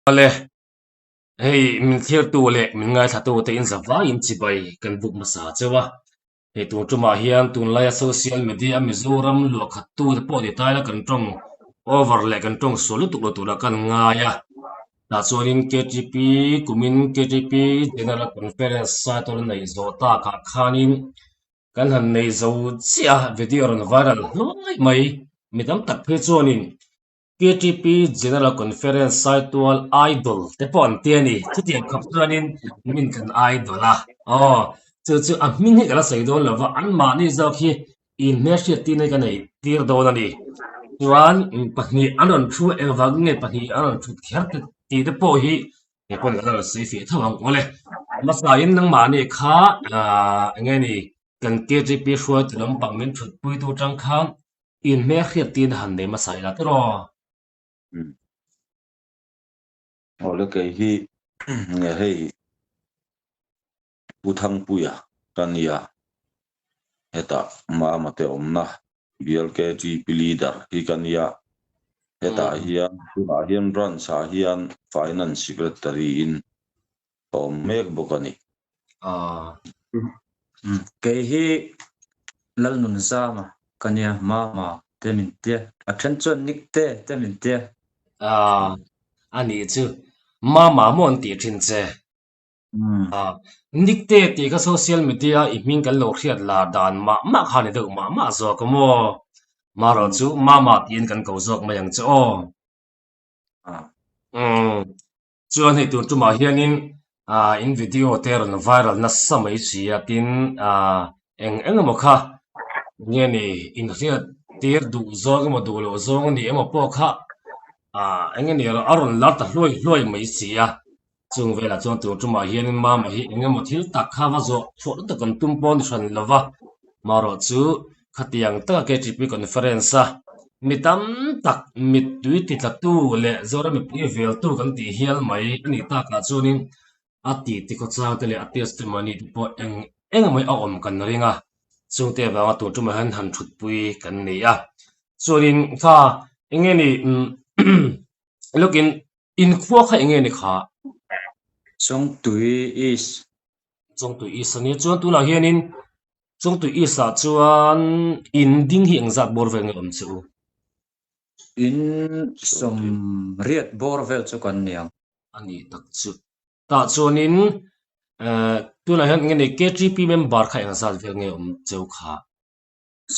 Awle, hei min thlirtu leh min ngaithlatu te in zavaiin chibai kan buk hmasa cheu a. Hei tun tumah hian tunlaia social media a Mizoram luahkhattu te pawh ni taila kan tawng over leh kan tawng sual lutuk lo turah kan ngai a. Tah chuanin KTP kumin KTP General Conference Saitual a neih zawh takah khanin kan han nei zo chiah a, video rawn viral hluai mai. Mi tam tak phei chuanin KTP General Conference Saitual Idol te pawh an ti a ni. Chutiang khawp chuanin min kan idol a. Aw, chu chu a hming hi ka la sawi dawn lo va, anmahni zawk hi inhmelhriat tirna hi ka nei tir dawn a ni. Chuan pahnih an rawn thu engvangin nge pahnih an rawn thut kher tih te pawh hi kei pawn ka la rawn sawi fih tho ang aw le. Hmasain nangmahni kha eng nge ni kan KTP hruaitu lampang min thutpuitu atang khan Inhmelhriat tiin han nei hmasa ila tiraw? Umm. Awle kei hi nge hei Pu Thangpuia ka nia, hetah Mama te awmna bial KTP leader hi ka nia, hetah hian tunah hian branch ah hian finance secretary in ka awm mek bawk a ni. Kei hi Lalnunzama ka nia, Mama te min tia, a then chuan Nick te te min tia. A nih chu, Mama maw an tih thin che. Nick te tih kha social media i hming kan lo hriat lar dan mah mah kha ni deuh mah mah zawk a maw? Marawh chu Mama tiin kan ko zawk mai ang che aw. Chuan hei tun tumah hianin ah in video te rawn viral nasa mai si a tin ah eng eng emaw kha nge ni inhriat tir duh zawng emaw duh loh zawng a ni emaw pawh kha ah eng nge ni a rawn lar ta hluai hluai mai si a chung velah chuan tun tumah hianin mama hi eng emaw thil tak kha va zawh chhuah lutuk kan tum pawh a ni hran lo va marawh chu Khatiang taka KTP Conference a mi tam tak mittui titlatu leh Zoram mipui veltu kan tih hial mai a nih takah chuanin a titi khawchang te leh a testimony te pawh eng eng mai a awm kan ring a, chungte avanga tun tumah hian han thutpui kan nei a. Chuanin kha eng nge ni lawkin inkhua kha eng nge ni kha? Chawngtui East. Chawngtui East a nia chuan tunah hianin Chawngtui East ah chuan in ding hi engzat bawr vel nge awm che u? In sawmriat bawr vel chu kan ni ang. A nih tak chu. Tah chuanin tunah hian enge ni KTP member kha engzat vel nge awm che u kha?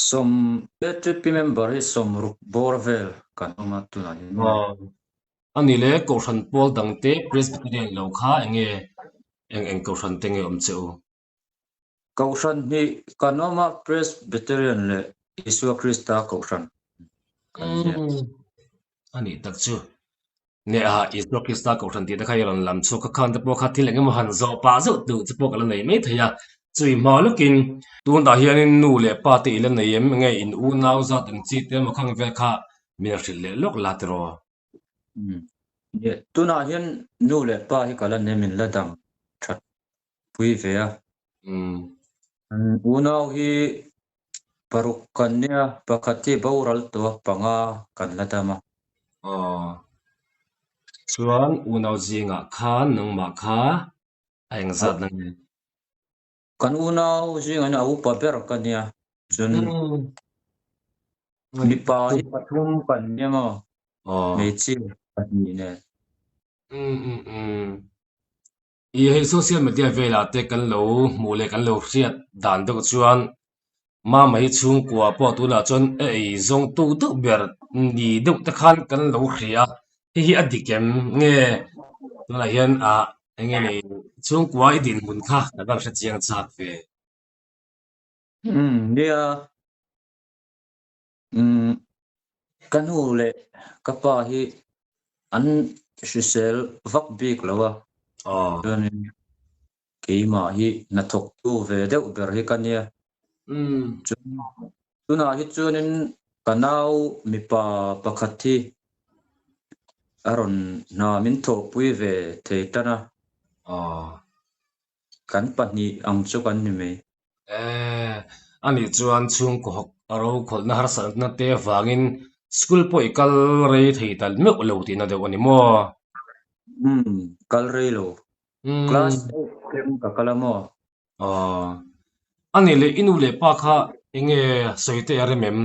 Sawm KTP member hi sawmruk bawr vel kan awm a tunah hian. A nih le Kohhran pawl dangte Presbyterian lo kha enge eng eng Kohhran te nge awm che u? Kohhran hnih kan awm a, Presbyterian leh Isua Krista Kohhran kan nia. A nih tak chu. Nge a Isua Krista Kohhran tih te kha i rawn lam chhuak kha khan te pawh kha thil eng emaw han zawh pah zeuh duh che pawh ka la nei mai thei a. Chui hma lawkin tunah hianin nu leh pa te i la nei em? Nge in unau zat ang chi te emaw khang vel kha min hrilh leh lawk la tiraw? Tunah hian nu leh pa hi ka la nem in la dang that pui ve a. Unau hi paruk kan nia, pakhat hi boral tawh a, panga kan la dam a. Aw. Chuan unau zingah khan nangmah kha a engzat na nge? Kan unau zingah hian a upa ber ka nia. Chuan mipa hi pathum kan nia maw? Hmeichhia pahnih nen. I hei social media velah te kan lo hmuh leh kan lo hriat dan deuh chuan mama hi chhungkua pawh tunah chuan a ei zawng tu deuh ber ni deuh te khan kan lo hria a, hei hi a dik em nge tunah hian ah eng nge ni chhungkua i dinhmun kha kan rawn hre chiang chak ve. Umm nia Umm ka nu leh ka pa hi an hrisel vak bik lo a, chuanin keimah hi hnathawktu ve deuh ber hi ka nia. Chuan tunah hi chuanin ka nau mipa pakhat hi a rawn hna min thawhpui ve thei tan a, kan pahnih ang chu kan ni mai. Eh, ani chuan chhungkaw hawk a rokhawlhna harsatna te avangin school pawh i kal rei thei tal meuh lo tihna deuh a ni maw? Umm, kal rei lo. Class eight thleng ka kal a maw? Aw. A nih leh i nu leh pa kha enge sawi te a rem em?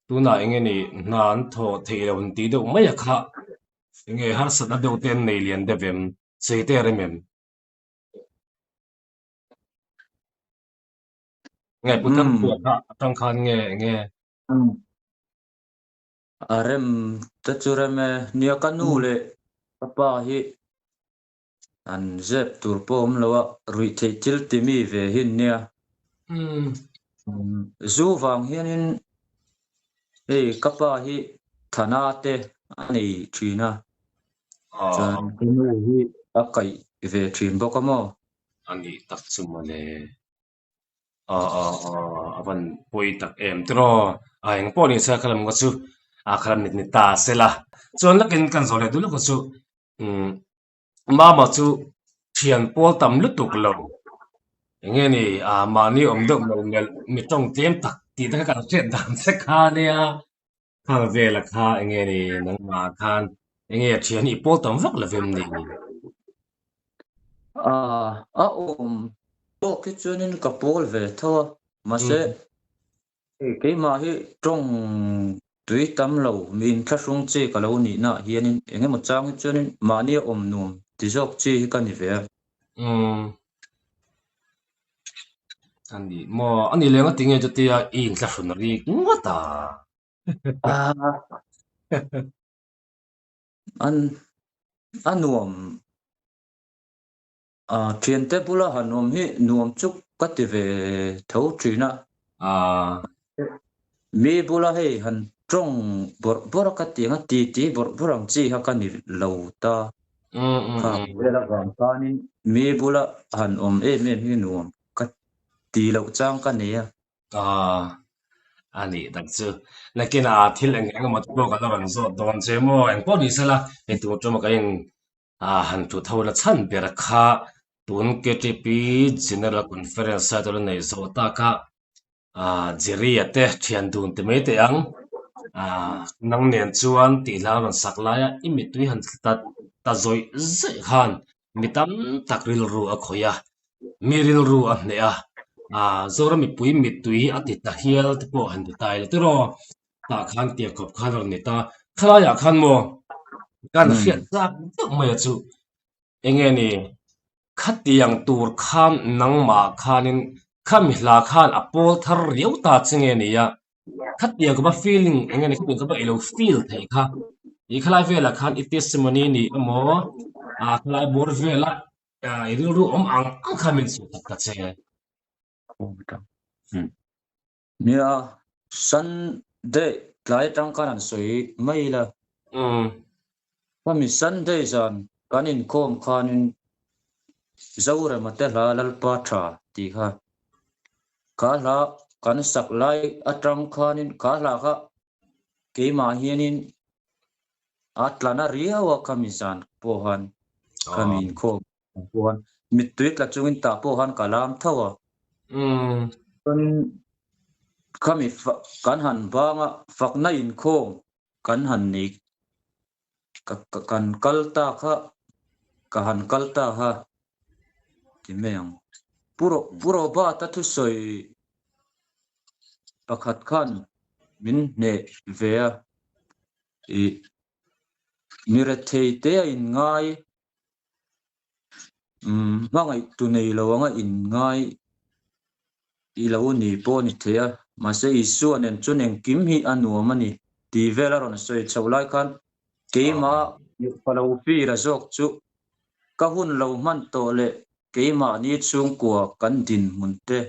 Tunah enge ni hna an thawh theih lo an tih deuh mai a kha enge harsatna deuh te an nei lian deuh em? Sawi te a rem em? Nge pu Thangpuia kha atang khan nge enge? A rem te chu rem e. Nia ka nu leh ka pa hi an zep tur pawh awm lo a, ruih theih thil ti mi ve hi an nia. Zu vang hianin hei ka pa hi thana te a nei thin a, chuan ka nu hi a kaih ve thin bawk a maw? A nih tak chu mawle. Aw aw aw a van pawi tak em tiraw a eng pawh ni se khalam kha chu a khalam ni ni ta sela chuan lakin kan zawh leh duh lawk chu umm mama chu thian pawl tam lutuk lo eng nge ni a mahni awm deuh melh melh mi tawng tlem tak tih te kha kan hriat dan che kha nia khang vela kha eng nge ni nangmah khan eng nge thian i pawl tam vak lovem ni. A awm tawk hi chuanin ka pawl ve tho a, mahse keimah hi tawng tui tam lo mi inthlahrung chi ka lo nihna ah hianin eng emaw chang hi chuanin mahni a awm nuam ti zawk chi hi ka ni ve a. Umm. A ni maw? A ni leng a ti nge chutia i inthlahrun a rik ngawt a? An a nuam a thiante bula han awm hi nuam chu ka ti ve tho thin a. Mi bula hei han tawng bawrh bawrh a ka ti ang a, ti ti bawrh bawrh ang chi kha ka ni lo ta. Kha vel avang khanin mi bula han awm em em hi nuam ka ti loh chang ka nei a. A nih tak chu. Nakinah thil eng eng emaw te pawh ka la rawn zawt dawn che maw? Eng pawh ni sela, hei tur chu ka in han thu tho la chhan ber kha tun KTP General Conference a tawla nei zawh tak a, Jerry-a te thian dun ti mai teh ang. Nang nen chuan tih hla rawn sak laia i mittui han ta ta zawih zawih khan mi tam tak rilru a khawih a, mi rilru a hneh a, Zoram mipui mittui a ti ta hial te pawh han ti ta ila tiraw? Tah khan tiang khawp khan a rawn ni ta. Khalaiah khan maw kan hriat chak deuh mai a chu eng nge ni khatiang tur khan nangmah khanin khami hla khan a pawl thar riau ta che nge ni a, khatiang khawpa feeling eng nge ni khatiang khawpa i lo feel theih kha i khalai velah khan i testimony ni emaw ah khalai bawr vela i rilru awm ang ang kha min chhuah tak ta che. Nia, Sunday tlai atang khan an sawi mai ila. Khami Sunday zan kan inkhawm khanin Zorema te hla Lalpa tha tih kha kha hla kan sak lai atang khanin kha hla kha keimah hianin a tlana riau a khami zan pawh khan khami inkhawm pawh khan mittui tla chungin tah pawh khan ka lam tho a. Chuan khami kan han banga fakna inkhawm kan han nei ka kan kal ta kha ka han kal ta kha ti mai ang. Pu Pu Robert-a thusawi pakhat khan min hneh ve a ih mi rethei te a inngai umm hmangaih tu nei lo anga inngai i lo ni pawh a ni thei a, mahse Isua nen chuan engkim hi a nuam a ni tih vel a rawn sawi chhoh lai khan keimah ka lo feel a zawk chu ka hun lo hman tawh leh keimahni chhungkua kan dinhmun te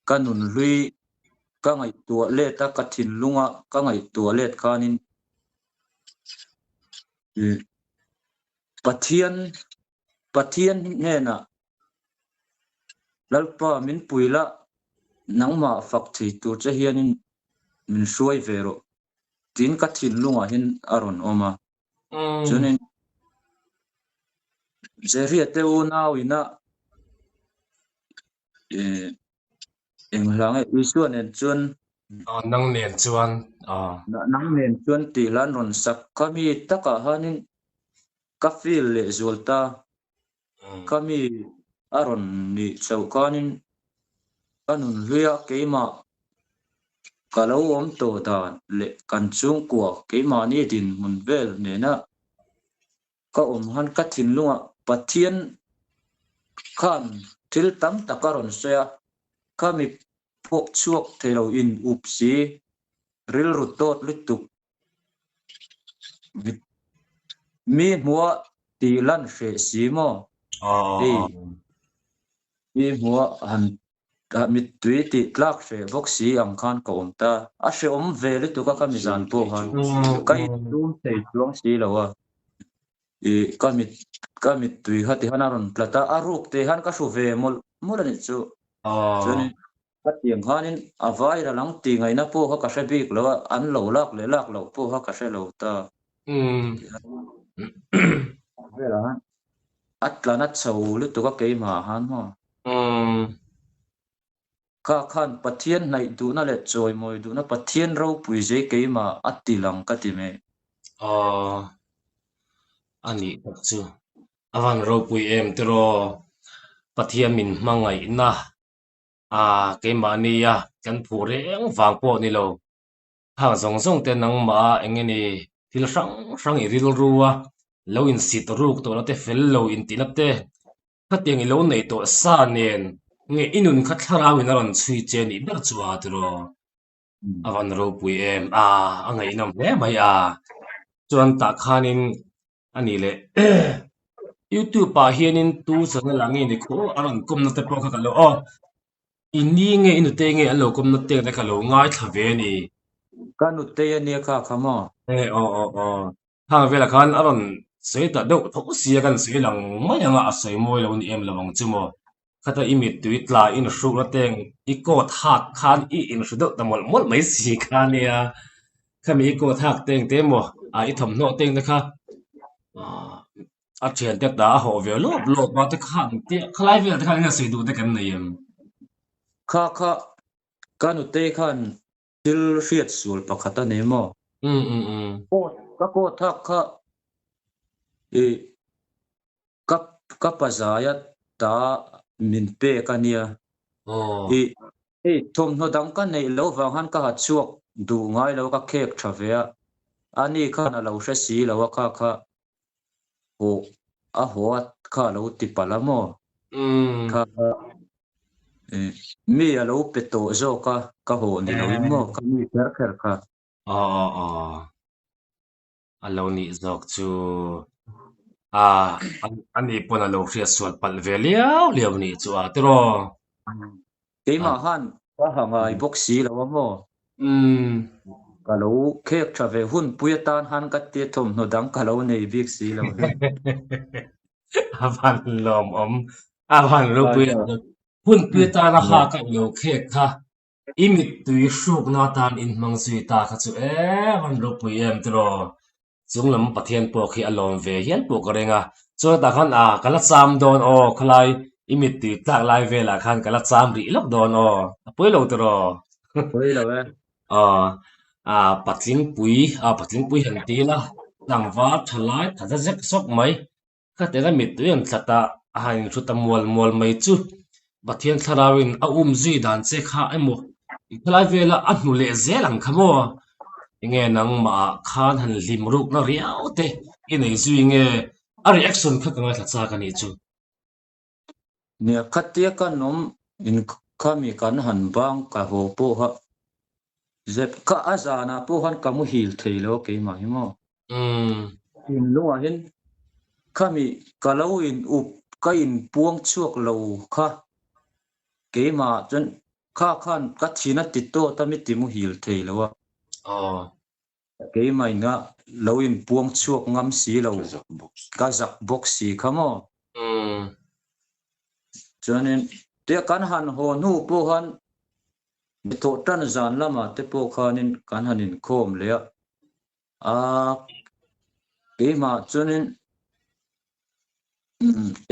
ka nunhlui ka ngaihtuah let a, ka thinlunga ka ngaihtuah let khanin Pathian Pathian hnenah Lalpa min pui la, nangmah fak thei tur che hianin min hruai ve rawh tiin ka thinlungah hian a rawn awm a. Chuanin Zeria te unau ina eng hla nge Isua nen chuan Nang nen chuan nang nen chuan tih hla an rawn sak kha mi takah khanin. ka feel leh zual ta. Ka mi a rawn nih chauh khanin ka nun hluia keimah ka lo awm tawh dan leh kan chhungkua keimahni dinhmun vel nena ka awm han ka thinlungah Pathian khan thil tam tak a rawn sawi a, ka mi pawh chhuak thei lo in up si, rilru tawt lutuk Mi hmuha tih lan hreh si maw? Hei, mi hmuha han mittui tih tlak hreh bawk si ang khan ka awm ta. A hrehawm ve lutuk a ka mizan pawh khan. Ka intum thei chuang si lo a. Ih, ka mit, ka mittui kha ti khan a rawn tlat a, a ruk te khan ka hru ve mawlh mawlh a nih chu. Chuanin Khatiang khanin a viral ang tih ngaihna pawh kha ka hre bik lo a, an lo lak leh lak loh pawh kha ka hre lo ta. Velah khan a tlan a chho lutuk a keimah khan maw. Kha khan Pathian hnaih duhna leh chawimawi duhna Pathian ropui zei keimah a ti lang ka ti mai. Aw, a nih tak chu. A van ropui em tiraw? Pathian min hmangaihna A, keimahnia kan phu reng vang pawh ni lo. Khang zawng zawng te nangmah eng nge ni thil hrang hrang i rilru a, lo insit ruk tawhna te fel lo intihna te, khatiang i lo nei tawh sa nen nge i nun kha thlarau in a rawn chhui che nih ber chu a tiraw? A van ropui em a, a ngaihnawm hle mai a. Chuan tah khanin A ni leh YouTube ah hianin tu channel ah nge ni khaw a rawn kawmna te pawh kha ka lo aw i ni nge i nute nge an lo kawmna te te ka lo ngaithla ve a ni. Ka nute a nia kha kha maw? E aw aw aw khang velah khan a rawn sawi ta deuh tho sia kan sawi lang mai ang a, a sawi mawi lo ni em lo ang chu maw. Khata i mittui tla i inhrukna teng i coat hak khan i inhru deuh ta mawlh mawlh mai si kha nia. Khami i coat hak teng te emaw ah i thawmhnaw teng te kha ah a thian te ta a hawh ve lawp lawp a te khan tia khalai vel te khan eng nge sawi duh te kan nei em? Kha kha ka nutei khan thil hriat sual pakhat a nei maw? Um um um. Coat ka coat hak kha i Ka ka pazaia ta min pek a nia. I hei thawmhnaw dang ka neih loh vang khan ka ha chhuak duh ngai lo ka khek tha ve a, ani khan a lo hre si lo a kha kha haw a haw a kha a lo ti palh a maw? Kha kha mi a lo pe tawh zawk a ka haw ni loin maw ka mi kher kher kha. Aw aw aw. A lo nih zawk chu ah a ni pawn a lo hriat sual palh ve liau liau nih chu a tiraw. Keimah khan ka ha ngai bawk si lo a maw? Ka lo khek tha ve hun pui atan khan ka tia thawmhnaw dang ka lo nei bik si lo. A van lawmawm, a van ropui hun pui atana ha ka lo khek kha. I mittui hrukna atan inhmang zui ta kha chu e, van ropui em tiraw? Chung lam Pathian pawh khi a lawm ve hial pawh ka ring a, chuan tah khan ah ka la cham dawn aw, khawlai i mittui tlak lai velah khan ka la cham rih lawk dawn aw, a pawi lo tiraw? Pawi lo e. Aw, ah patlingpui, ah patlingpui han ti ila, tlangval tha lai tha za zek zawk mai. Khatianga mittui an thlat a, a han inhru ta mual mual mai chu Pathian thlarauin a um zui dan che kha emaw i khalai vela a hnu leh zel ang kha maw? Enge nangmah ah khan han hlim rukna riau te i nei zui nge a reaction kha ka ngaithla chak a nih chu. Nia, khatia kan awm in khami kan han bang ka haw pawh kha zep kha a zanah pawh khan ka muhil thei lo keimah hi maw? Thinlungah hian khami ka lo in up ka in puang chhuak lo kha keimah chuan kha khan ka thin a ti tawt a mi ti muhil thei lo a. Keimah inga lo in puang chhuak ngam si lo ka zak bawk si kha maw. Chuanin tia kan han haw hnu pawh khan mi thawh tan zan lamah te pawh khanin kan han inkhawm leh a. A keimah chuanin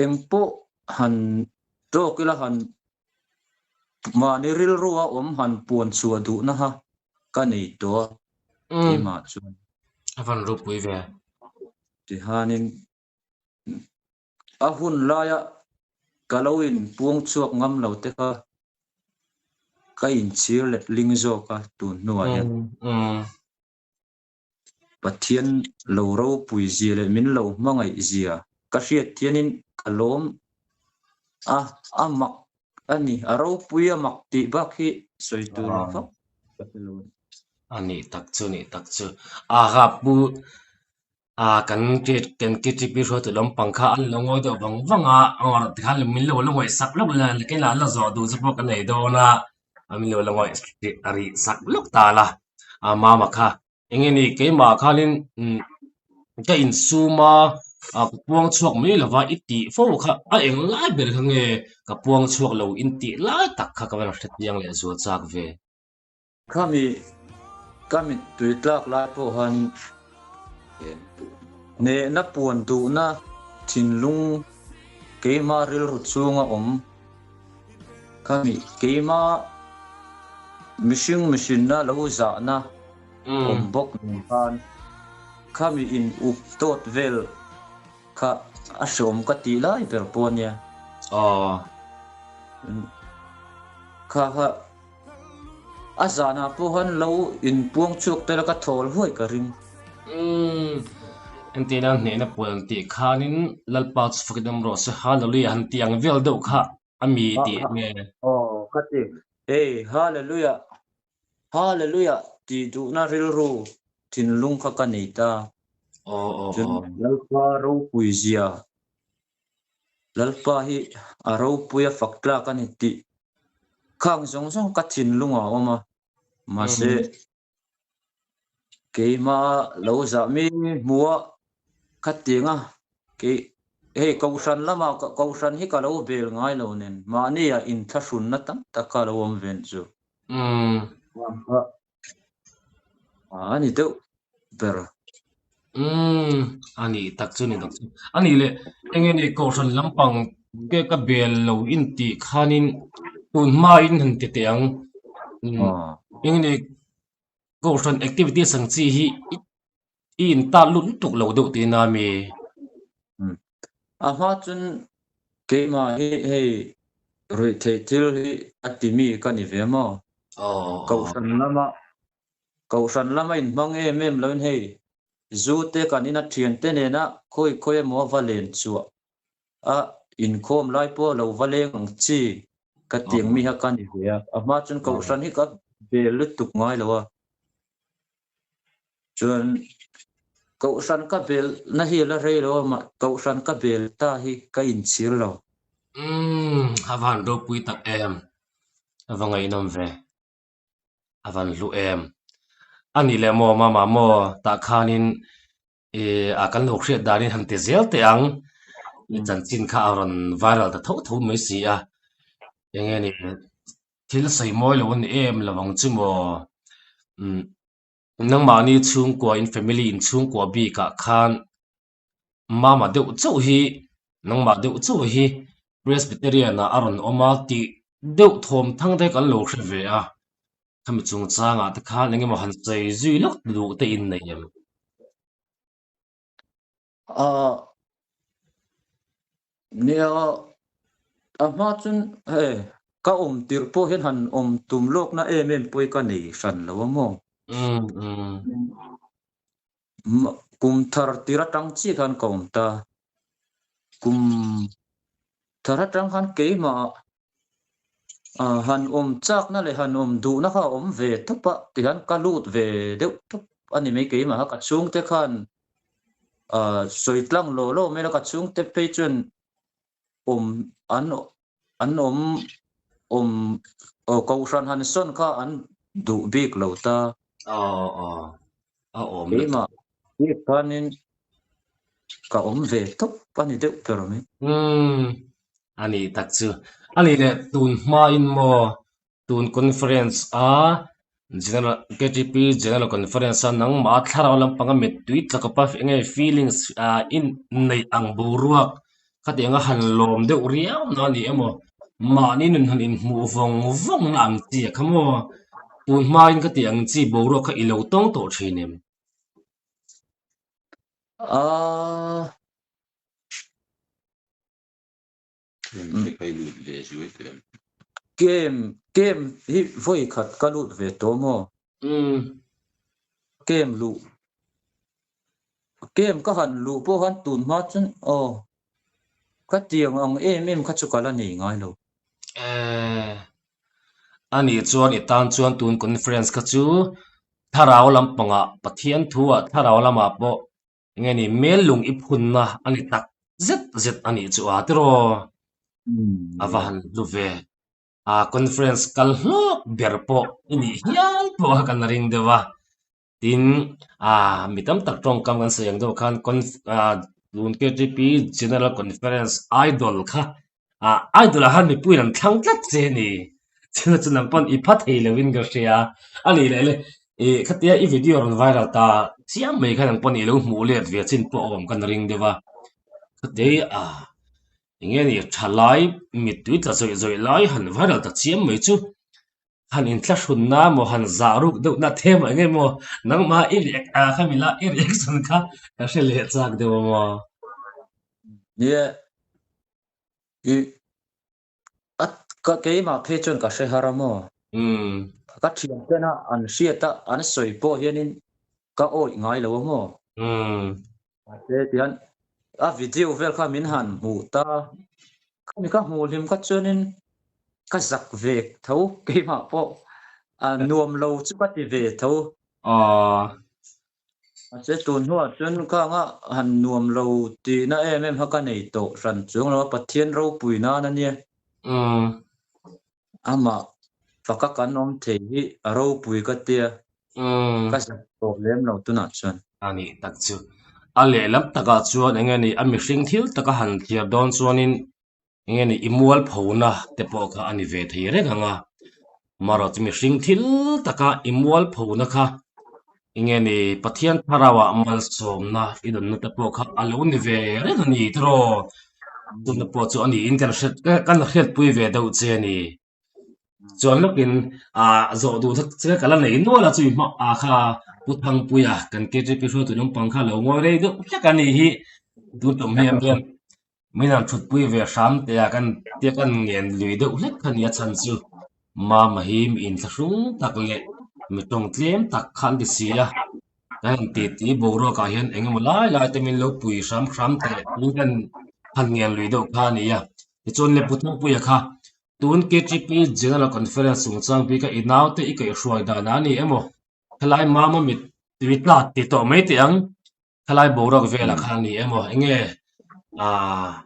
engpawh han tawk ila han mahni rilrua awm han puan chhuah duhna kha ka nei tawh a keimah chuan. A van ropui ve. Tihanin. A hun laia ka lo in puang chhuak ngam lo te kha ka inchhir let ling zawk a tun hnuah hian. Pathian lo ropui zia leh min lo hmangaih zia ka hriat hianin ka lawm a, a mak a ni. A ropui a mak tih bak hi sawi tur vak ka hre lo a ni. A nih tak chu, nih tak chu. Aha pu a kan kan KTP hruaitu lampang kha an lo ngawi deuh vang vang a, tikhan min lo la ngawih sak lawk la, nakinah an la zawh duh chu pawh ka nei dawn a. A min lo la ngawih rih sak lawk ta la, a mama kha eng nge ni keimah khanin umm ka insum a, a ka puang chhuak mai lova i tih fo kha a eng lai ber kha nge ka puang chhuak lo in tih lai tak kha ka va hre chiang leh zual chak ve. Khami ka mittui tlak lai pawh khanin hnehna puan duhna thinlung keima rilru chunga awm Khami keima mihring mihrinna lo zahna awm bawk nen khan khami in up tawt vel kha a hreawm ka tih lai ber pawh ania. Kha kha a zanah pawh khan lo inpuang chhuak tel a ka thawl huai ka ring. Entirna hnehna puan an tih khanin Lalpa chu fakin awm rawh se, Hallelujah han tih ang vel deuh kha a mi tih nge? Aw ka ti, hei Hallelujah, Hallelujah tih duhna rilru thinlung kha ka nei ta. Aw aw Chuan aw. Lalpa ropui zia Lalpa hi a ropui a fak tlak a ni tih khang zawng zawng ka thinlungah a awm a, mahse keima lo zah mi hmuha khatiang a kei hei kohhran lama kohhran hi ka lo bel ngai lo nen mahnia inthlahrunna tam tak kha a lo awm ve chu. A ni deuh ber. Umm, a nih tak chu ni tak chu. A nih leh, eng nge ni kohhran lampang te ka bel lo in tih khanin tun hmain han ti teh ang. Umm, eng nge ni kohhran activities ang chi hi i in tat lut lutuk lo deuh tihna a mi? Umm, a hma chuan keimah hi hei ruihtheih thil hi a ti mi ka ni ve maw? Kohhran lama Kohhran lama inhmang em em loin hei zu te kan ina thiante nena khawi khawi emaw a va len chhuah a inkhawm lai pawh lo va leng ang chi ka ti ang mi kha ka ni ve a, a hma chuan kohhran hi ka bel lutuk ngai lo a, chuan kohhran ka bel na hi a la rei lo a mah kohhran ka bel ta hi ka inchhir lo. Umm a van ropui tak em a va ngaihnawm ve. A van hlu em. A nih leh maw mama maw tah khanin ih a kan lo hriat danin han ti zel teh ang. I chanchin kha a rawn viral ta tho tho mai si a. Eng nge ni thil sawi mawi lo a ni em lo ang chu maw. Umm nangmahni chhungkua in family in chhungkua bikah khan Mama deuh chauh hi nangmah deuh chauh hi Presbyterian ah a rawn awm a tih deuh thawm thang te kan lo hre ve a, khami chungchangah te khan eng emaw han sawi zui lawk duh te in nei em? Ahh nia a hma chuan hei ka awm tirh pawh hian han awm tum lawkna em em pawh hi ka nei hran lo a maw? Umm umm. Kum thar tir atang chiah khan ka awm ta. Kum thar atang khan keimah ah han awm chakna leh han awm duhna kha a awm ve tawp a tihian ka lut ve deuh tawp a ni mai keimah kha ka chhungte khan ah sawi tlang law law mai la ka chhungte phei chuan awm an an awm awm aw kohhran han sawn kha an duh bik lo ta. Aw aw a awm lutuk. Keimah bik khanin ka awm ve tawp a ni deuh ber mai. Umm a nih tak chu. A nih leh tun hmain maw Tun conference a General KTP General Conference a nangmah thlarau lampanga mittui tla kawpa enge feelings ah in neih ang boruak khatianga han lawm deuh riau na a ni emaw mahni nun han inhmuh vawng vawng na ang chi a kha maw tun hmain khati ang chi boruak kha i lo tawng tawh thin em? Aaa. Game te kha i lut ve zuai tawh em? Game, game hi vawi khat ka lut ve tawh maw? Umm. Game luh, game ka han luh pawh khan tun hma chuan aw ka tiang ang em em kha chu ka la nei ngai lo. Eh, ani chuan i tan chuan tun conference kha chu thlarau lampangah Pathian thuah thlarau lamah pawh Enge ni mel lung i phunna a ni tak zet zet a nih chu a tiraw? A va han hlu ve. A conference kal hlawk ber pawh i nih hial pawh kha kan ring deuh a. Tin, a mi tam tak tawngkam kan sawi ang deuh khan conf a tun KTP General Conference Idol kha Ah, idol ah khan mipuiin an thlang tlat che a ni. Chuna chu nang pawn i pha thei lo in ka hria. A nih leh le, i khatia i video rawn viral ta chiam mai kha nang pawn i lo hmuh let ve chin pawh a awm kan ring deuh a. Khatia ah, eng nge ni thalai mittui tla zawih zawih lai han viral ta chiam mai chu han inthlahrunna maw han zah ruk deuh na the maw eng nge maw nangmah i react ah kha mila i reaction kha ka hre leh chak deuh a maw. Nia i a ka keimah phei chuan ka hre har a maw. Umm. Ka thian ten a an hriat a an sawi pawh hianin ka awih ngai lo a maw. Umm. Mahse tihian a video vel kha min han hmuh ta, khami ka hmuh hlim kha chuanin ka zak ve tho keimah pawh a nuam lo chu ka ti ve tho. Aww. Mahse tun hnuah chuan khanga han nuam lo tihna em em kha ka nei tawh hran chuang lo a, Pathian ropui nan a nia. Umm. Amah faka kan awm thei hi a ropui ka tia, ka zak tawh lem lo tunah chuan. A nih tak chu. A lehlam takah chuan eng nge ni a mihring thil taka han thliar dawn chuanin eng nge ni i mualphona te pawh kha a ni ve thei reng ang a. Marawh chu mihring thil taka i mualphona kha eng nge ni Pathian thlarauah malsawmna i dawnna te pawh kha a lo ni ve reng a ni tiraw? Chutna pawh chu a niin kan hriat kan hriatpui ve deuh che a ni. Chuan lawkin ah zawh duh that che ka la nei nual a chui hma ah kha Pu Thangpuia kan KTP hruaitu naupang kha lo ngawi rei deuh hlek a nih hi tun tum hian hian min han thutpui ve hram teh a kan tia kan ngen lui deuh hlek kha nia chhan chu Mama hi mi inthlahrung tak leh mi tawng tlem tak kha an ti si a kan han ti ti boruak ah hian eng emaw lai lai te min lo pui hram hram teh tiin kan han ngen lui deuh kha a ni a tichuan le Pu Thangpuia kha Tun KTP General Conference chungchang bika i naute i kaihhruai dan a ni emaw? Khalai mama mit tui tlak ti tawh mai teh ang. Khalai boruak velah khan a ni emaw? Enge aaa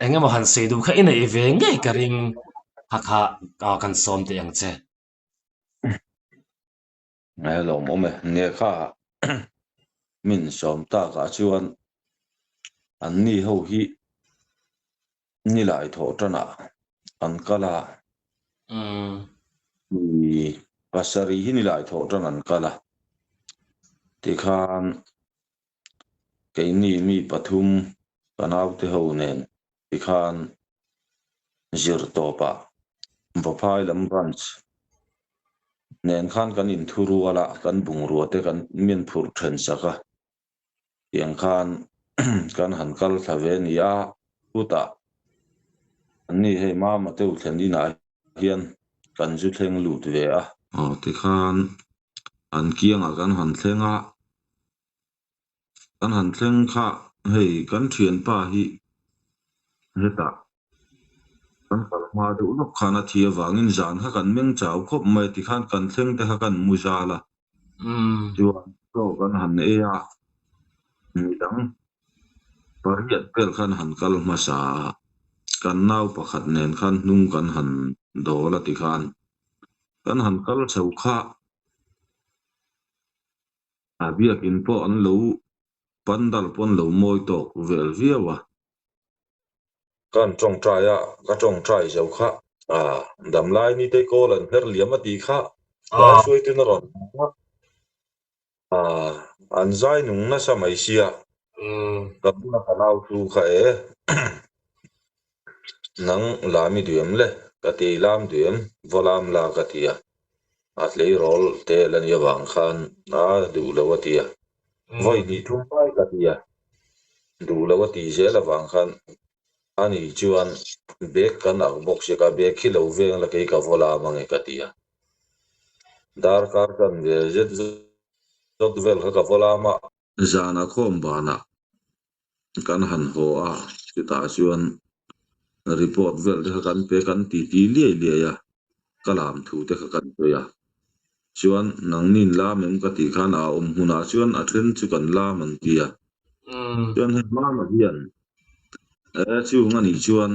eng emaw han sawi duh kha i neih ve ngei ka ring kha kha kan sawm teh ang che. Ngai lawmawm e. Nge kha min sawm takah chuan an ni ho hi nilai thawh tanah an kal a. Mi pasarih hi nilai thawh tan an kal a. Tikhan keini mi pathum ka naute ho nen tikhan zir tawpah Vaphai lam branch nen khan kan inthu rual a, kan bungrua te kan min phurh then sak a, tiang khan kan han kal thla ve a ni a, chutah anni hei Mama te u thlen inah hian kan zu thleng lut ve a. Aw tikhan an kiangah kan han thleng a, kan han thleng kha hei kan thianpa hi hetah kan kal hma deuh lawk khan a thi avangin zan kha kan meng chau khawp mai tikhan kan thleng te kha kan mu zal a, chuan chaw kan han ei a, midang pariat vel khan han kal hmasa a, kan nau pakhat nen khan hnung kan han dawl a tikhan kan han kal chho kha. A biakin pawh an lo pandal pawh an lo mawi tawk vel viau a. Ka han tawngtai a, ka tawngtai zo kha a damlai ni te kawl an her liam a tih kha zai hruaitun a rawn hmu a, a an zai nung nasa mai sia ka bula ka nau thu kha e nang lam i duh em le ka ti lam duh em vaw lam la ka ti a. A tleirawl te la ni avang khan a duh lo a ti a, vawi hnih thum mai ka ti a, duh lo a tih zel avang khan. Ani chuan bag kan ak bawk sia ka bag khi lo veng la kei ka vaw lam ange ka ti a. Darkar kan ve zet zawt vel kha ka vaw lam a. Zana khawm banah kan han haw a, chutah chuan report vel te kha kan pe kan ti ti liai liai a, ka lam thu te kha kan sawi a. Chuan nangnin lam em ka tih khan a awm hmunah chuan a then chu kan lam an ti a. Chuan hei hmana hian e chung a nih chuan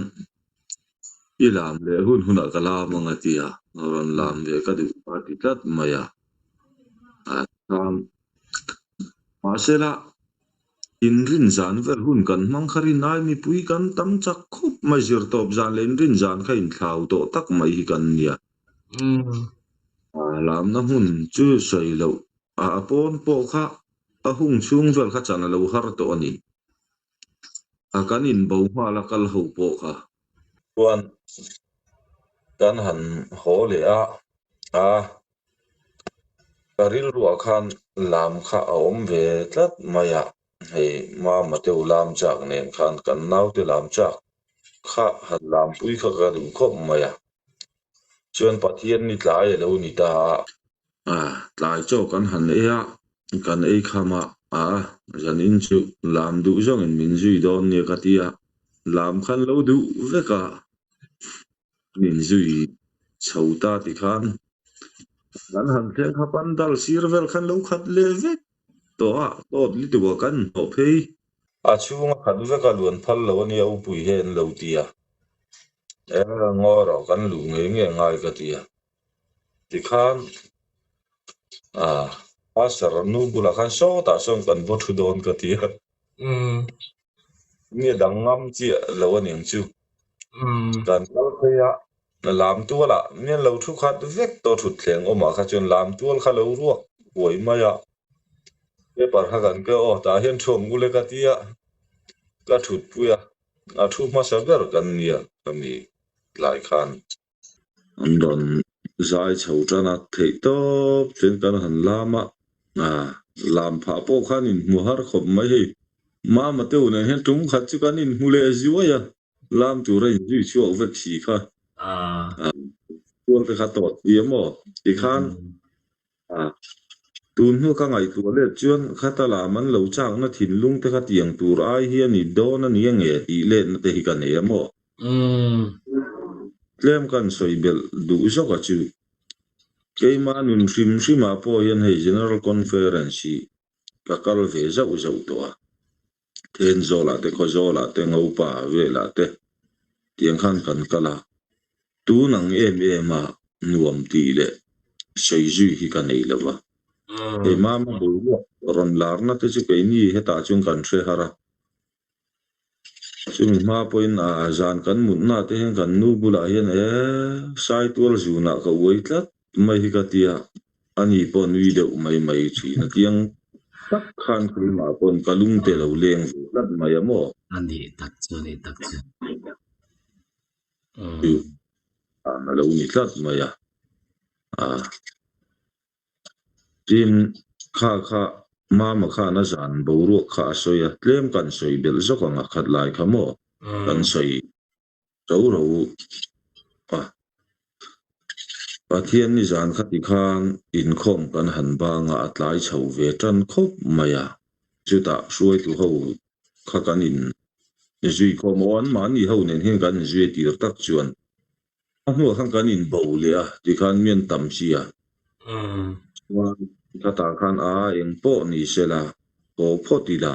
i lam leh hun hunah ka lam ang a ti a, rawn lam ve ka duh a ti tlat mai a. Mahsela inrin zan vel hun kan hmang kha rin ai mipui kan tam chak khawp mai zirtawp zan leh inrin zan kha inthlau tawh tak mai hi kan nia. Lamna hmun chu sawi loh a pawn pawh kha a hung chhung vel kha chan a lo har tawh a ni. A kan inbo nghal a kal ho pawh kha. Chuan kan han haw leh a, a ka rilruah khan lam kha a awm ve tlat mai a, hei Mama te u lam chak nen khan kan naute lam chak kha han lampui kha ka duh khawp mai a. Chuan Pathian ni tlai a lo ni ta a. A, tlai chaw kan han ei a, kan ei kham a, a, zanin chu lam duh zawngin min zui dawn nia ka ti a, lam khan lo duh vek a, min zui chho ta ti khan kan han thleng kha pandal sir vel khan lo khat leh vek tawh a, tawt lutuk a kan hnawh phei. A chhunga khat vek a luan phal lo a nia upui hian an lo ti a, e ngaw rawh kan luh ngei ngei ngai ka ti a. Tikhan ah Pastor nu bulah khan sawtah sawn kan vaw thu dawn ka ti a. Nge dang ngam chiah lo a niang chu. Kan kal phei a, lam tualah mian lo thu khat vek tawh thutthleng awmah kha chuan lam tual kha lo ruak huai mai a. Paper kha kan ke aw tah hian thuam ule ka ti a, ka thutpui a, a thu hmasa ber kan nia khami tlai khan. An rawn zai chho tan a, theih tawp chuan kan han lam a, lam phah pawh khan inhmu har khawp mai hei. Mama te u nen hian tum khat chu kan inhmu leh zuai a, lam tur a inzui chhuak vek si kha. Tual te kha tawt ti a maw? Tikhan tun hnu ka ngaihtuah let chuan khata lam an lo chakna thinlung te kha tiang tur ai hi a ni dawn a nia nge tih letna te hi ka nei a maw? Tlem kan sawi belh duh zawk a chu. Keimah nun hrim hrimah pawh hian hei General Conference hi ka kal ve zauh zauh tawh a. Thenzawlah te, Khawzawlah te, Ngopa velah te tiang khan kan kal a. Tun ang em em a nuam tih leh sawi zui hi ka nei lo va. Hei mama boruak rawn larna te chu keini hetah chuan kan hre har a. Chumi hma pawhin a zan kan mutna te hian kan nu bulah hian e Saitual zunah ka uai tlat mai hi ka tia, ani pawh nui deuh mai mai thin a tiang tak khan keimah pawn ka lungte lo leng ve tlat mai a maw? A nih tak chu a nih tak chu. Chu a lo ni tlat mai a. Tin, kha kha Mama khan a zan boruak kha a sawi a, tlem kan sawi belh zawk ang a khat lai kha maw? Kan sawi ro ro a. Pathian ni zan kha ti khan inkhawm kan han bang a, a tlai chho ve tan khawp mai a. Chutah hruaitu ho kha kan in zui khawm aw, anmahni ho nen hian kan inzui a tir tak chuan A hnuah khan kan inbo leh a, tikhan mi an tam si a. Chuan khatah khan a eng pawh ni se la, haw phawt ila,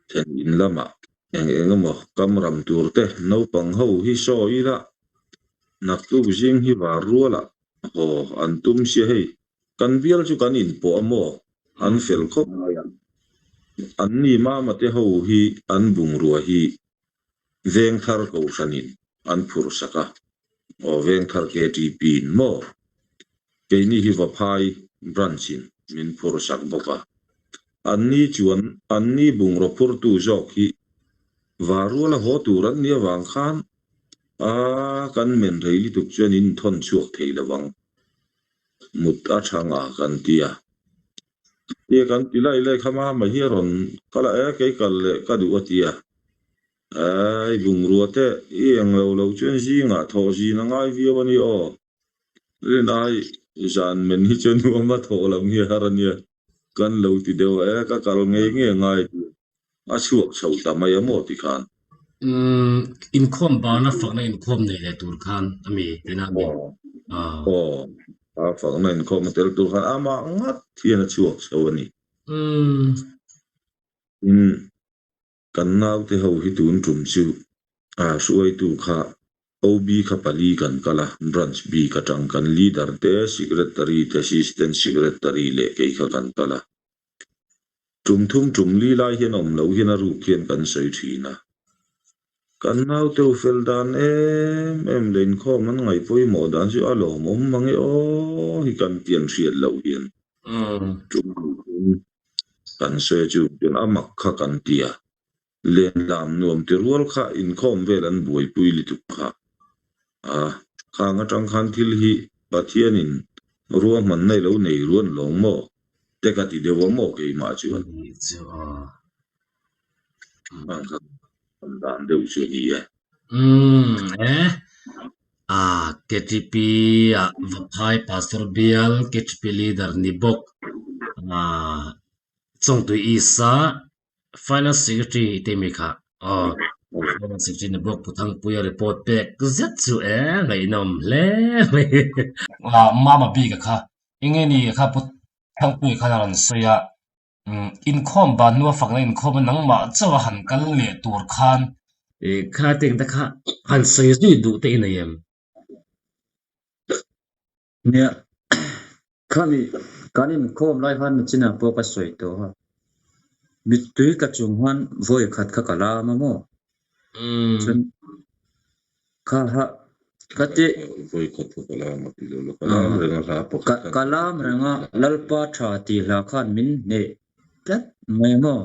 then in lamah eng eng emaw kam ram tur te naupang ho hi sawi ila, naktuk zing hi var rualah haw an tum sia hei, kan bial chu kan inpawh a maw? An fel khawp mai a. Anni mama te ho hi an bungrua hi Vengthar Kohhranin an phurh sak a, aw Vengthar KTP in maw? Keini hi Vaphai Branch in min phurh sak bawk a. Anni chuan anni bungraw phurtu zawk hi Varuala haw tur an nih avang khan a kan men rei lutuk chuan in thawn chhuak thei lo ang. Mut a tha nga kan ti a. Tia kan ti lai lai kha mama hi a rawn kal a, e kei kal leh ka duh a ti a, e Hei bungrua te i eng lo lo chuan zingah thawh zin a ngai viau a ni aw. Rinai zan men hi chu nuam a thawh lam hi a har a nia. Kan lo ti deuh a, e ka kal ngei ngei a ngai tih a chhuak chho ta mai a maw ti khan. Umm inkhawm bana fakna inkhawm nei leh tur khan a mi tina a mi. Aw aw a fakna inkhawm a tel tur khan amah ngat hian a chhuak chho a ni. Umm. Tin Kan naute ho hi tun tum chu a hruaitu kha OB kha pali kan kal a, Branch bik atang kan Leader te, Secretary te, Assistant Secretary leh kei kha kan kal a. Tum thum tum li lai hian awm lo hian a ruk hian kan sawi thin a. Kan naute ho fel dan em em leh inkhawm an ngaih pawimawh dan chu a lawmawm mang e aw hi kan tian hriat loh hian tum thum Kan sawi chu chuan a mak kha kan ti a, lenlam nuam ti rual kha inkhawm vel an buaipui lutuk kha. A, khang atang khan thil hi Pathianin ruahmanna i lo nei ruan lawng maw? Te ka ti deuh a maw keimah chuan. Khang kha kan dan deuh chu a ni e. Umm e, a KTP ah Vaphai Pastor Bial KTP Leader ni bawk ah Chawngtui East a Finance Secretary i timi kha aw Finance Secretary ni bawk Pu Thangpuia report pek zet chu e ngaihnawm hle mai. Ah Mama bik a kha enge ni kha Pu Thangpuia khan a rawn sawi a. Inkhawm ban hnua fakna inkhawm a nangmah chauh a han kal leh tur khan. Kha teng te kha han sawi zui duh te i nei em? Nia, khami kan inkhawm lai khan nichinah pawh ka sawi tawh a, mittui tla chung khan vawi khat kha ka lam a maw? Chuan Kha ha ka ti. Vawi khat kha ka lam a ti lo la, ka lam reng a hla pakhat khan. Ka lam reng a, Lalpa tha tih hla khan min hneh tlat mai maw?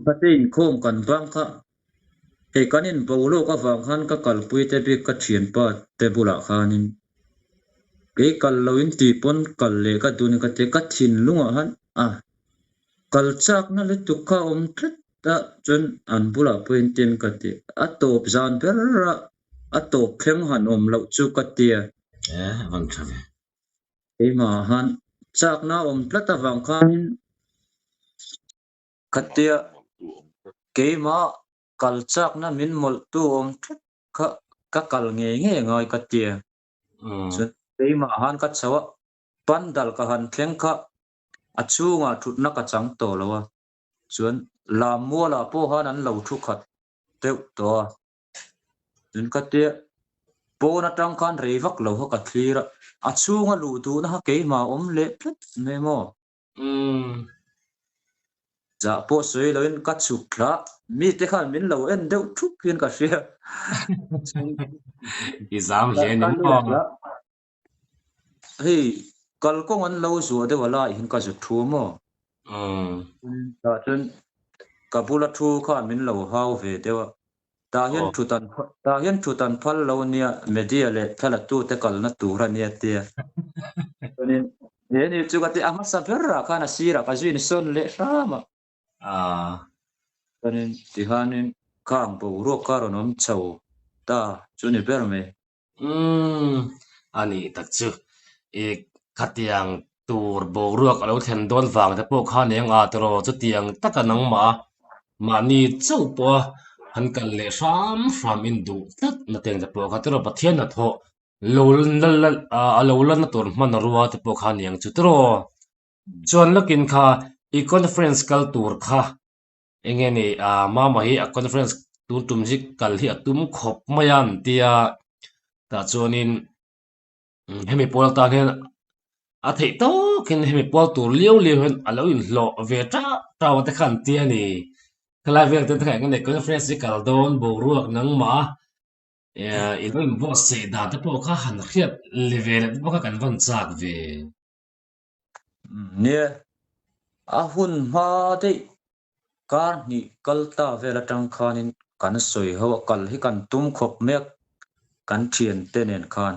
Kha te inkhawm kan bang kha, hei kan inbo lawk avang khan ka kalpui te bik ka thianpa te bulah khanin kei kal lo in tih pawn kal leh ka dun ka ti, ka thinlungah khan a kal chakna lutuk kha a awm tlat. Ta chuan an bulah pawhin tin ka ti. A tawp zan ber a, a tawp thleng han awm loh chu ka ti a. E, a van tha ve. Keimah han chakna awm tlat avang khanin ka ti a. Keimah kal chakna min mawlhtu awm tlat kha ka kal ngei ngei ngai ka ti a. Chuan keimah han ka chho a, pandal ka han thleng kha a chhungah thutna ka chang tawh lo a. Chuan lam mualah pawh khan an lo thu khat deuh tawh a. Chuan ka tia pawn atang khan rei vak lo kha ka thlir a, a chhunga luh duhna kha keimah a awm leh tlat mai maw? Zah pawh sawi loin ka chhuk thla, mite khan min lo en deuh thup hian ka hria. I zam hle ni maw? Hei kalkawng an lo zuah deuh a laiah hian ka zut thu maw? Tah chuan ka bula thu khan min lo hau ve deuh a, tah hian thut an tah hian thut an phal lo nia media leh thlalatute kalna tur a nia tia. Chuanin he ni chu ka ti a hmasa berah khan a sirah ka zui insawn leh hram a. Chuanin tihanin khang boruak kha rawn awm chho ta chu ni ber mai. Umm, a nih tak chu. I khatiang tur boruak a lo thlen dawn vang te pawh khan eng a tiraw chutiang taka nangmah a mahni chauh pawha han kal leh hram hram in duh tlat na teng te pawh kha tiraw Pathian hnathawh lo a lo la na tur hmanrua te pawh kha aniang chu tiraw. Chuan lawkin kha i conference kal tur kha Enge ni ah mama hi a conference tun tum hi kal hi a tum khawp mai a an tia tah chuanin hemi pawl atan hian a theih tawkin hemi pawl tur liau liau hian a lo inhlawh ve tah tah te kha an tia a ni helai vel te kha enge ni conference hi kal dawn boruak nangmah a i lo inbuatsaih dan te pawh kha han hriat le ve leh te pawh kha kan van chak ve. Nia, a hun hma daih kar hnih kal ta vel atang khanin kan sawi ho a, kal hi kan tum khawp mek kan thiante nen khan.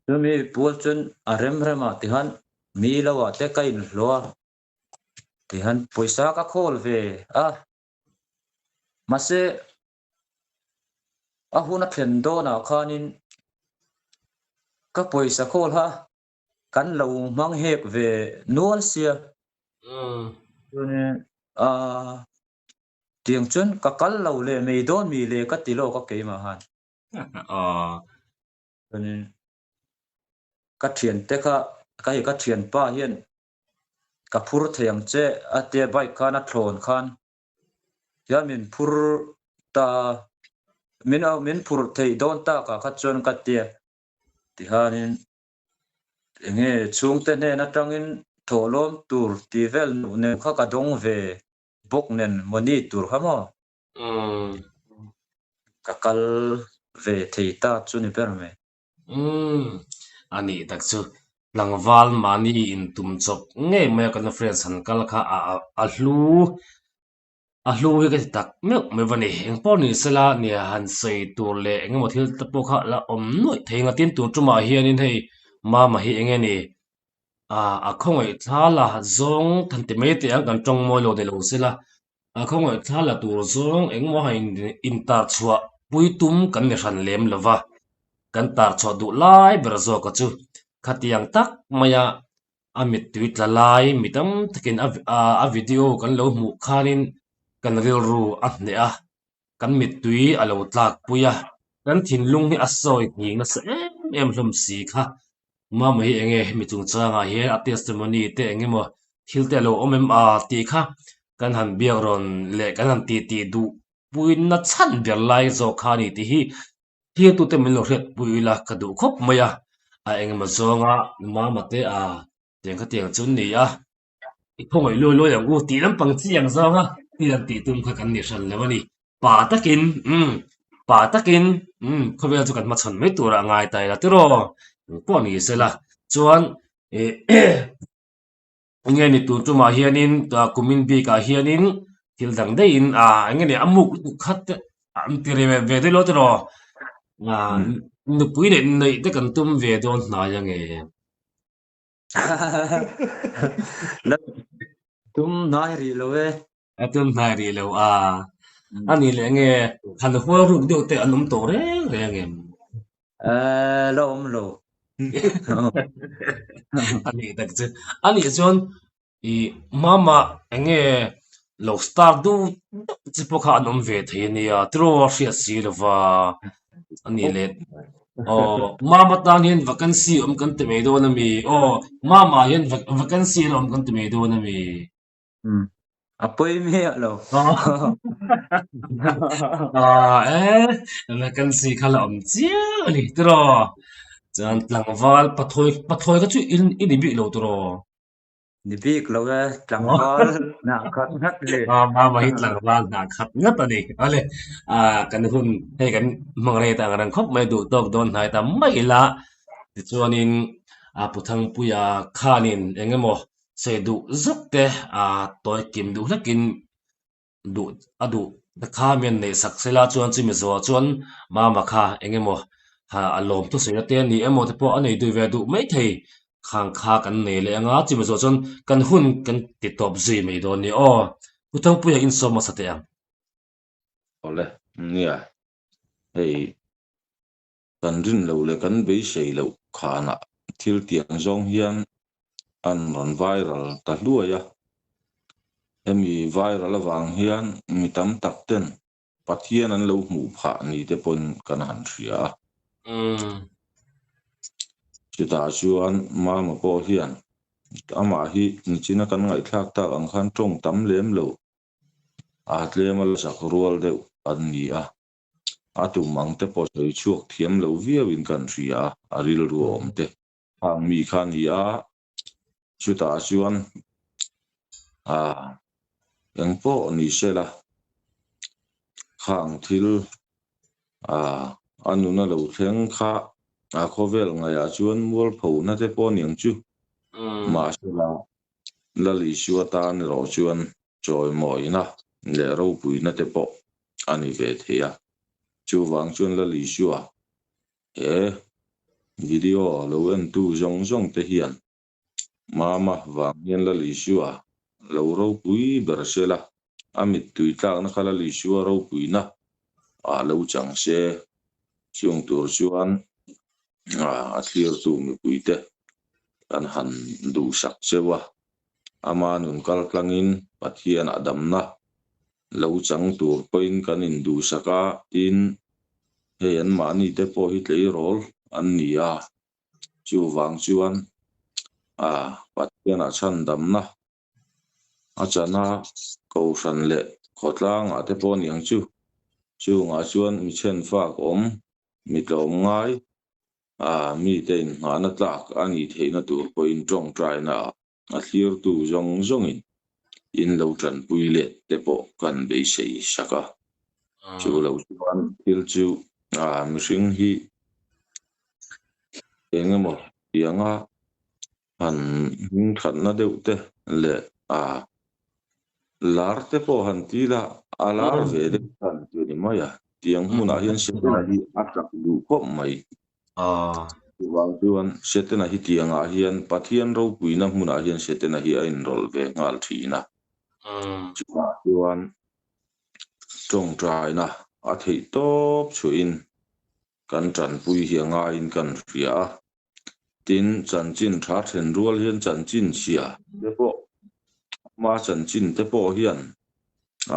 Chumi pual chuan a rem remah tihan mi lo ah te ka inhlawh a, tihan pawisa ka khawl ve a. Mahse a hun a thlen dawnah khanin ka pawisa khawl kha kan lo hmang hek ve nual sia. Chuanin aaa tiang chuan ka kal lo leh mai dawn mi le ka ti lawk a keimah han. Chuanin ka thiante kha ka hei ka thianpa hian ka phur thei ang che a tia bike khan a thlawn khan hian min phur ta min min phur theih dawn takah kha chuan ka tia tihianin eng nge chhungte hnen atangin thawhlawm tur tih vel nuh neuh kha ka dawng ve bawk nen mawni tur kha maw. Ka kal ve thei ta chu ni ber mai. Umm, a nih tak chu. Tlangval mahni intum chawp ngei mai a conference han kal kha a a hlu a hlu hi ka ti tak meuh mai va ni. Engpawh ni sela nia han sawi tur leh eng emaw thil te pawh kha la awm nuaih thei ang a. Tin, tun tumah hianin hei Mama hi eng nge ni a khawngaih thla la zawng han ti mai teh ang kan tawng mawi lo ni lo sela. A khawngaih thla la tur zawng engmaw a intar chhuah pui tum kan ni hran lem lo va, kan tar chhuah duh lai ber zawka chu khatiang tak maia a mittui tla lai mi tam takin a video kan lo hmuh khanin kan rilru a hneh a, kan mittui a lo tlak pui a, kan thinlung hi a sawi nghing nasa em em hlawm si kha. Mama hi enge hemi chungchangah hian a testimony te eng emaw thil te a lo awm em a tih kha kan han biak rawn leh kan han tih tih duh puina chhan ber lai zawk kha a ni tih hi thirtute min lo hriat pui ila ka duh khawp mai a, a eng emaw zawnga Mama te a tiang kha tiang chu an ni a, i khawngaih luai luai ang u tih lampang chiang zawnga thil an tih tum kha kan ni hran lo a ni. Pa takin umm pa takin umm khawvel chu kan hmachhawn mai turah a ngai ta ila tiraw pawh ni sela chuan ih enge ni tun tumah hianin kumin bikah hianin thil dang daihin ah enge ni a muk lutuk khat te an ti ve ve daih lo tiraw ah nupui leh neih te kan tum ve dawn hnai ange. La tum hnai rih lo e. A tum hnai rih lo a. A nih leh nge han hual ruk deuh te an awm tawh reng reng em? Eh, la awm lo. A nih tak chu. A nih chuan i mama enge lo star duh deuh chi pawh kha an awm ve thei a nia tiraw a hriat si lova a nih leh aw mama tan hian vacancy awm kan ti mai dawn a mi aw mama hian vacancy la awm kan ti mai dawn a mi. A pawi miah lo. Ah eh vacancy kha la awm chiang a ni tiraw chuan tlangval pathawi pathawi kha chu i ni bik lo tiraw. Ni bik lo e, tlangval hnah khat ngat le. Mama hi tlangval hnah khat ngat a ni. Awle, kan hun hei kan hmang rei ta ang reng khawp mai duh tawk dawn hnai ta mai ila. Tichuanin Pu Thangpuia khanin eng emaw sawi duh zuk te tawi kim duh hlekin duh a duh te kha mian neih sak sela chuan chumi zawhah chuan mama kha eng emaw ha a lawm thusawi na te a ni emaw te pawh a nei duh ve duh mai thei khang kha kan nei leh anga chumi zawh chuan kan hun kan ti tawp zui mai dawn nia aw Pu Thangpuia insawm hmasa teh ang. Awle nia hei kan rin loh leh kan beisei loh khanah thil tiang zawng hian an rawn viral ta hluai a. Hemi viral avang hian mi tam tak ten Pathian an lo hmuh phah ni te pawn kan han hria a. Chutah chuan Mama pawh hian amah hi nichina kan ngaihthlak tak ang khan tawng tam lem lo, a tlem a la zak rual deuh an ni a. A tum ang te pawh sawi chhuak thiam lo viauin kan hria a, a rilru awm te. Khang mi kha a ni a, chutah chuan ah eng pawh ni se la, khang thil ah a nuna lo thleng kha a khawvel ngaihah chuan mualphona te pawh a ni ang chu. Mahse la, Lal Isua tan erawh chuan chawimawina leh ropuina te pawh a ni ve thei a. Chuvang chuan Lal Isua he video lo entu zawng zawng te hian Mama vang hian Lal Isua lo ropui ber se la. A mittui tlakna kha Lal Isua ropuina ah lo chang se, chung tur chuan a thlirtu mipuite kan han duhsak cheu a, ama nun kal tlangin Pathianah damna lo chang tur pawhin kan induhsak a, tin, hei anmahni te pawh hi tleirawl an ni a, chuvang chuan Pathianah chhandamna A chana kohhran leh khawtlangah te pawh niang chu. Chungah chuan mi chhenfak awm, mi tlawm ngai, a mite inngahna tlak a nih theihna tur pawhin tawngtaina ah a thlirtu zawng zawngin in lo tanpui let te pawh kan beisei sak a. Chu lo chuan thil chu mihring hi eng emaw tianga Han hmingthatna deuh te leh a lar te pawh han ti la, a lar ve deuh khan ti a ni mai a. Tiang hmunah hian Setana hi a chak duh khawp mai. Chuvang chuan Setana hi tiangah hian Pathian ropuina hmunah hian Setana hi a inrawlh ve nghal thin a. Chuvang chuan tawngtaina a theih tawp chhuahin kan tanpui hi a ngaiin kan hria a. Tin, chanchin tha then rual hian chanchin chhia te pawh, hma chanchin te pawh hian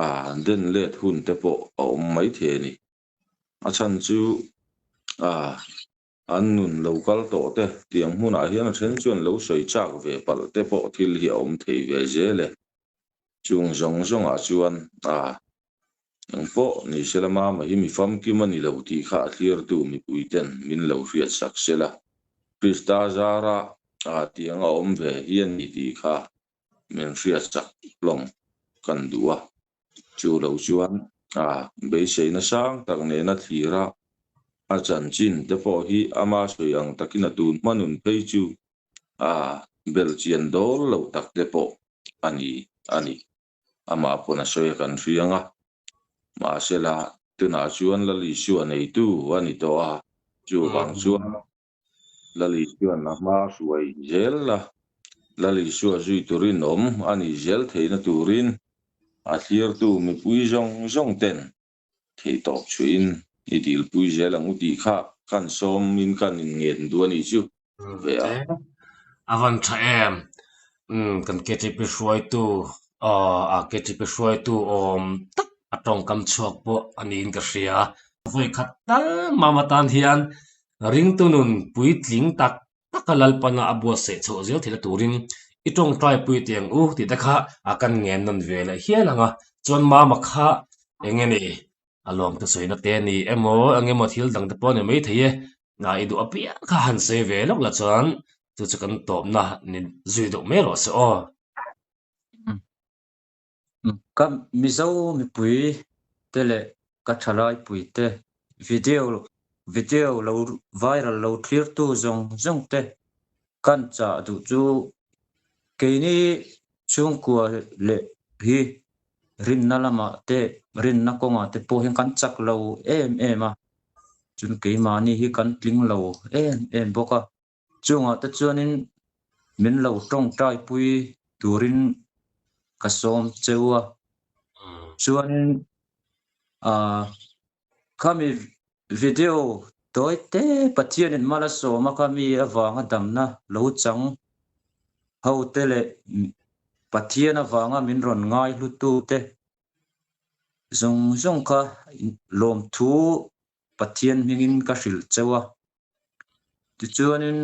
ah den let hun te pawh a awm mai thei a ni. A chhan chu ah an nun lo kal tawh te tiang hmunah hian a then chuan lo sawi chak ve palh te pawh thil hi a awm thei ve zel e. Chung zawng zawngah chuan ah Eng pawh ni sela mama hi mi famkim a ni lo tih kha a thlirtu mipuiten min lo hriat sak sela, Krista zara ah tiang a awm ve hi a ni tih kha min hriat sak hlawm kan duh a. Chu lo chuan ah beiseina sang tak nena thlira a chanchin te pawh hi ama sawi ang takin a tun hma nun phei chu a belchian dawl lo tak te pawh a ni a ni. Amah pawn a sawi a kan hriang a, mahsela tunah chuan Lal Isua neitu a ni tawh a, chuvang chuan Lal Isua'n a hma hruai zel la, Lal Isua zui turin awm a nih zel theihna turin a thlirtu mipui zawng zawng ten theihtawp chhuihin i dilpui zel ang u tih kha kan sawmin kan inngen duh a nih chu ve a. A van tha em? Umm kan KTP hruaitu aw a KTP hruaitu awm tak a tawngkam chhuak pawh a niin ka hria. Vawi khat tal mam atan hian ringtu nun puitling tak taka Lalpana a buatsaih chhoh zel theihna turin i tawngtai pui teh ang u tih te kha a kan ngen nawn ve leh hial ang a, chuan mama kha eng nge ni a lawm te sawina te a ni emaw eng emaw thil dang te pawh a ni maithei e, i duh apiang kha han sawi ve lawk la chuan chu chu kan tawpna ni zui deuh mai rawh se aw. Ka Mizo mipui te leh ka thalai pui te video video lo viral lo thlir tu zawng zawng te kan chah duh chu keini chhungkua leh hi rinna lamah te rinna kawngah te pawh hian kan chak lo em em a, chuan keimahni hi kan tling lo em em bawk a. Chungah te chuanin min lo tawngtai pui turin ka sawm cheu a. Chuanin ah khami video tawi te Pathianin mal a sawm a khami avanga damna lo chang ho te leh Pathian avanga min rawn ngai hlutu te zawng zawng kha lawmthu Pathian hmingin ka hrilh cheu a. Tichuanin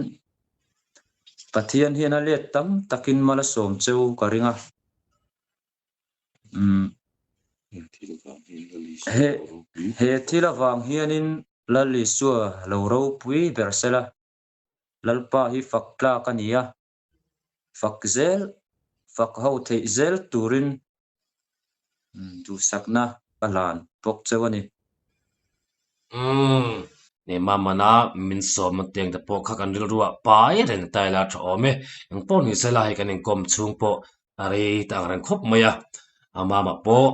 Pathian hian a let tam takin mal a sawm cheu ka ring a. Umm he he thil avang hianin Lal Isua lo ropui ber sela, Lalpa hi fak tlak a ni a, fak zel fak ho theih zel turin Duhsakna ka hlan bawk cheu a ni. Umm, Nema mana min sawmna teng te pawh kha kan rilruah pai reng ta ila tha awm e. Eng pawh ni sela hei kan inkawm chhung pawh a rei ta ang reng khawp mai a. A mama pawh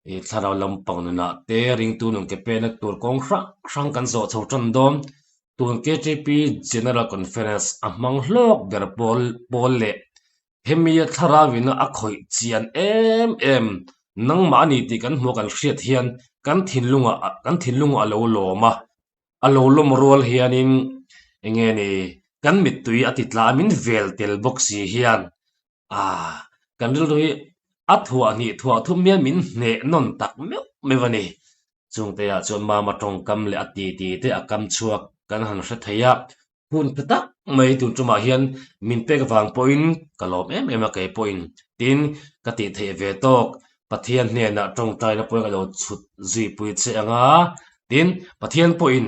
i thlarau lampang nunah te ringtu nun ke pekna tur kawng hrang hrang kan zawh chho tan dawn. Tun KTP General Conference a hmang hlawk ber pawl pawl leh Hemi a thlarauin a khawih chian em em Nangmah a ni tih kan hmuh kan hriat hian kan thinlungah kan thinlungah a lo lawm a, a lo lawm rual hianin eng nge ni kan mittui a ti tla a min vel tel bawk si hian ah kan rilru hi a thuah hnih thuah thum hian min hneh nawn tak meuh meuh a ni. Chungte ah chuan mama tawngkam leh a titi te a kam chhuak kan han hre thei a, Hun tha tak mai tun tumah hian min pek vang pawhin ka lawm em em a kei pawhin tin ka tih theih ve tawk Pathian hnenah tawngtaina pawhin ka lo chhut zui pui che ang a, tin Pathian pawhin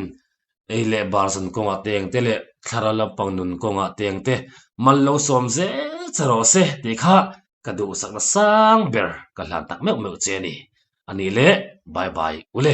ei leh bar zan kawngah te eng te leh thlarau lampang nun kawngah te eng te mal lo sawm zel che rawh se tih kha ka duhsakna sang ber ka hlan tak meuh meuh che a ni. A nih leh bye bye ule.